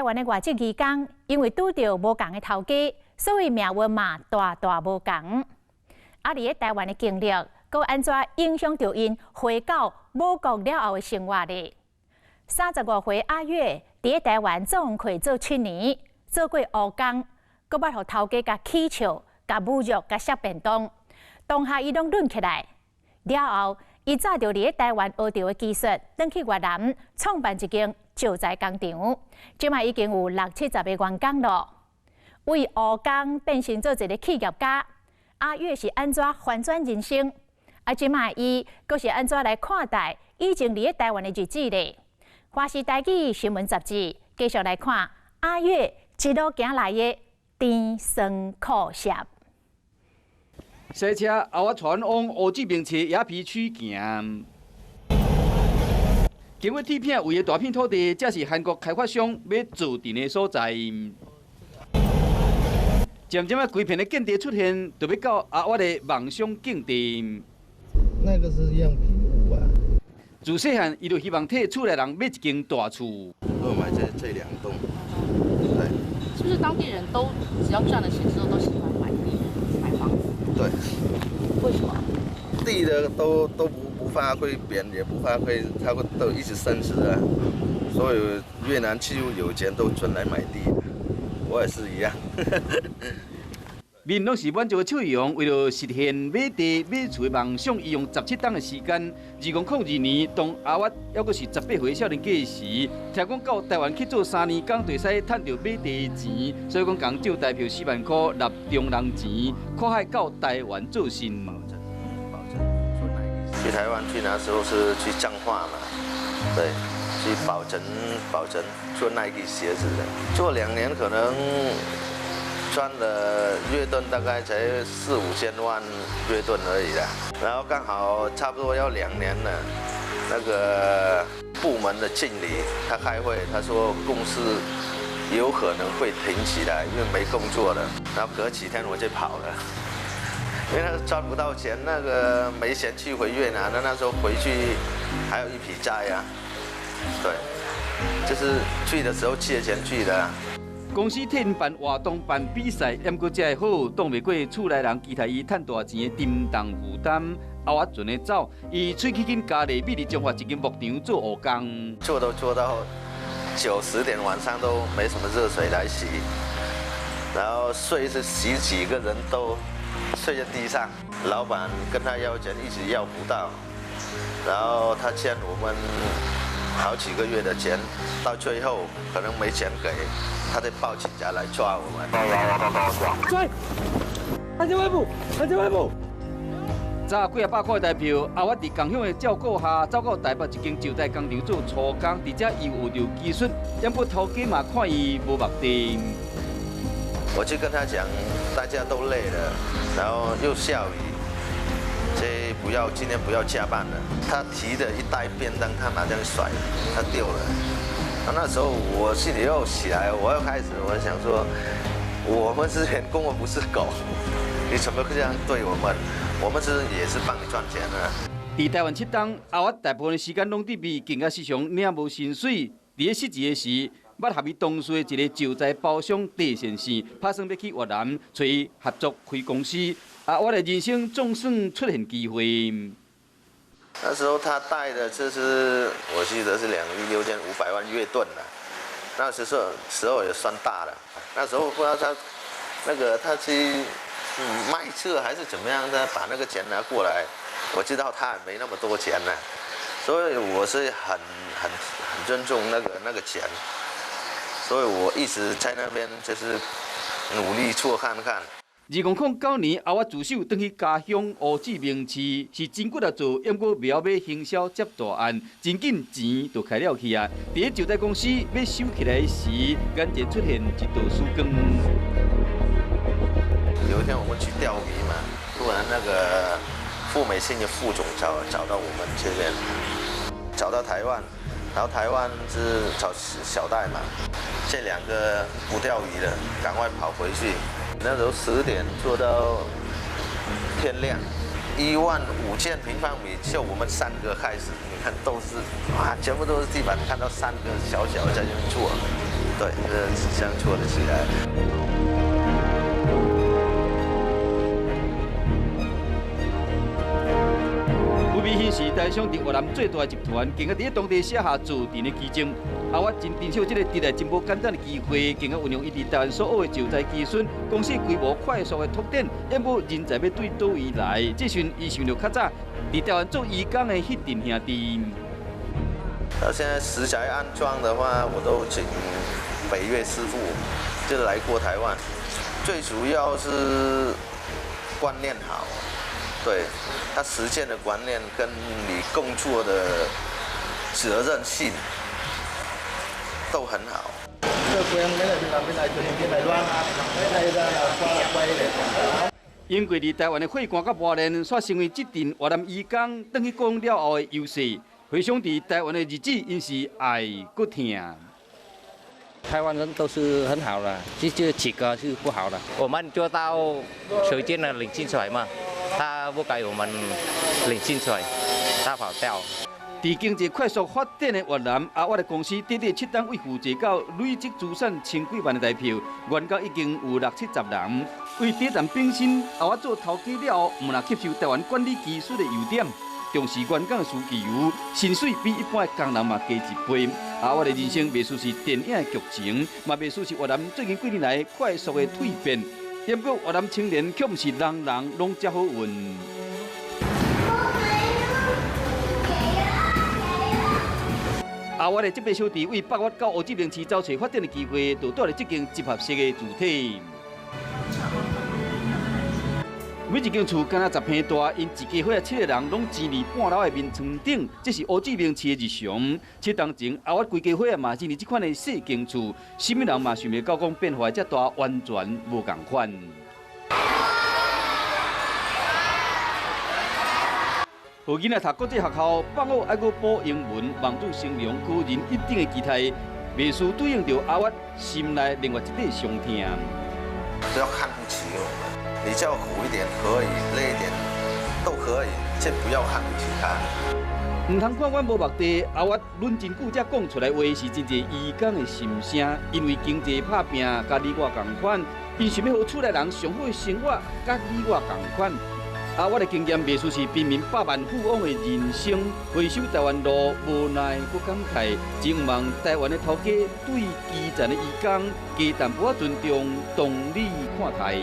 台灣的外籍移工因為拄著無仝的頭家，所以命運嘛大大無仝。啊，佇咧台灣的經歷，閣按怎影響著𪜶回到母國了後的生活咧？35歲阿月佇咧台灣做工課做7年，做過烏工，閣捌予頭家共起笑、共侮辱、共摔便當，當下伊攏忍起來。了後，伊紮著佇咧台灣學著的技術，轉去越南創辦一間石材工廠，這擺已經有六七十个員工囉。為烏工變成做一个企業家，阿月是按怎翻轉人生？啊，這擺伊閣是按怎來看待以前佇咧台灣的日子咧？華視台語新聞雜誌繼續來看阿月一路行來的甜酸苦澀。賽車阿我傳往胡志明市雅皮區行。經過鐵片圍的大片土地，這是韓國開發商欲造鎮的所在。漸漸仔，規片的建地出現，就欲到阿我的夢想境地。那個是樣品屋啊。自細漢，伊就希望替厝內人買一間大厝。我買這兩棟。對。是不是當地人都只要賺了錢之後，都喜歡買地買房子？對。為什麼？地的都不怕會貶，也不怕會，它會都一直升值啊。所以越南幾乎有錢都轉來買地，我也是一樣。面攏是滿足的笑容，為著實現買地買厝的夢想，伊用17冬的時間，2002年，當阿我猶閣是18歲少年家時，聽講到台灣去做3年工，就會使趁著買地的錢，所以講共借台票4萬箍納中人錢，跨海到台灣做生。去台灣去那時候是去彰化嘛，對，去寶成寶成做 Nike 鞋子的，做2年可能賺了越盾大概才四五千萬越盾而已啦。然後剛好差不多要2年了，那個部門的經理他開會，他說公司有可能會停起來，因為沒工作了。然後隔幾天我就跑了。因為那個賺不到錢，那個沒錢去回越南，那時候回去還有一筆債呀。對，就是去的時候借錢去的。公司替𪜶辦活動、辦比賽，毋過這會好，擋袂過厝內人期待伊趁大錢的沉重負擔。阿我盡力走，伊喙齒緊家裡美麗彰化一間牧場做烏工，做都做到9、10點晚上都沒什麼熱水來洗，然後睡是十幾個人都睡在地上，老闆跟他要錢一直要不到，然後他欠我們好幾個月的錢，到最後可能沒錢給，他就報警察來抓我們。追，安全外部，安全外部。早幾仔百塊台票，阿我佇工鄉的照顧下，走到台北一間石材工廠做粗工，佇遮伊有學著技術，毋過頭家嘛看伊無目的。我就跟他講，大家都累了，然後又下雨，這不要今天不要加班了。他提的一袋便當，他馬上甩，他丟了。那時候我心裡又起來，我又開始我想說，我們是員工，我不是狗，你怎麼會這樣對我們？我們是也是幫你賺錢的。佇台灣7冬，阿我大部分的時間攏佇美金啊，時常領無薪水。佇咧失志的時，捌合伊同事的一个石材包商鄭先生，拍算欲去越南揣伊合作開公司。啊，我的人生總算出現機會。那時候他貸的，這是我記得是2億6500萬越盾了。那時候也算大了。那時候不知道他那個他去賣車還是怎麼樣的，把那個錢拿過來。我知道他也沒那麼多錢呢，所以我是很很很尊重那個錢。所以我一直在那邊就是努力做看看。2009年，阿我自首轉去家鄉胡志明市，是真骨力做，毋過袂曉欲行銷接大案，真緊錢就開了去啊！佇咧石材公司欲收起來時，眼前出現一道曙光。有一天我們去釣魚嘛，突然那個富美興的副總找到我們這邊，找到台灣，然後台灣是找小戴嘛，這兩個不釣魚了，趕快跑回去。那時候10點做到天亮，1.5萬平方米，就我們三個開始，你看都是哇，全部都是地板，看到三個小小在那邊做，對，這樣做得起來。富美興是台商佇越南最大的集團，更加佇咧當地寫下造田的奇蹟。阿我真珍惜這個得來真無簡單的機會，更加運用伊佇台灣所學的石材技術，公司規模快速的拓展，也無人才欲對佗位來。這時伊想著較早佇台灣做移工的彼陣兄弟。到現在石材安裝的話，我都請北越師傅，就來過台灣。最主要是觀念好，對他實踐的觀念跟你工作的責任心都很好。英國佇台灣的血汗佮磨練，煞成為這陣越南移工轉去講了後的優勢。回想佇台灣的日子，𪜶是愛閣疼。台灣人都是很好的，這幾個是不好的。我們做到隨便的領薪水嘛，他不給我們領薪水，他跑掉。佇經濟快速發展的越南，阿我的公司短短7冬為負責到累積資產千幾萬的台票，員工已經有六七十人。為短暫變身，阿我做頭家了後，毋但吸收台灣管理技術的優點。重視員工的需求，薪水比一般的工人嘛低一倍。啊，我的人生袂輸是電影的劇情，嘛袂輸是越南最近幾年來快速的蛻變。不過越南青年卻毋是人人攏遮好運。啊，我的這筆小弟為北越到烏志明市找揣發展的機會，就蹛佇這間集合式的主體。每一間厝敢若10坪大，𪜶一家伙仔7個人攏擠佇半樓的眠床頂，這是烏志明市的日常。7冬前，阿我規家伙仔嘛是佇這款的細間厝，啥物人嘛想袂到講變化遮大，完全無仝款。予囡仔讀國際學校，放學愛閣補英文，望祝成龍個人一定的期待，袂輸對應著阿我心內另外一塊傷痛。不要看不起我們，你叫苦一點可以，累一點都可以，先不要看不起他。毋通看阮無目地，阿我論真久才講出來話是真濟移工的心聲，因為經濟拍拚，佮你我仝款，𪜶想欲予厝內人上好的生活，佮你我仝款。啊，我的經驗袂輸是貧民百萬富翁的人生，回首台灣路，無奈閣感慨，真望台灣的頭家對基層的移工加淡薄仔尊重，同理看待。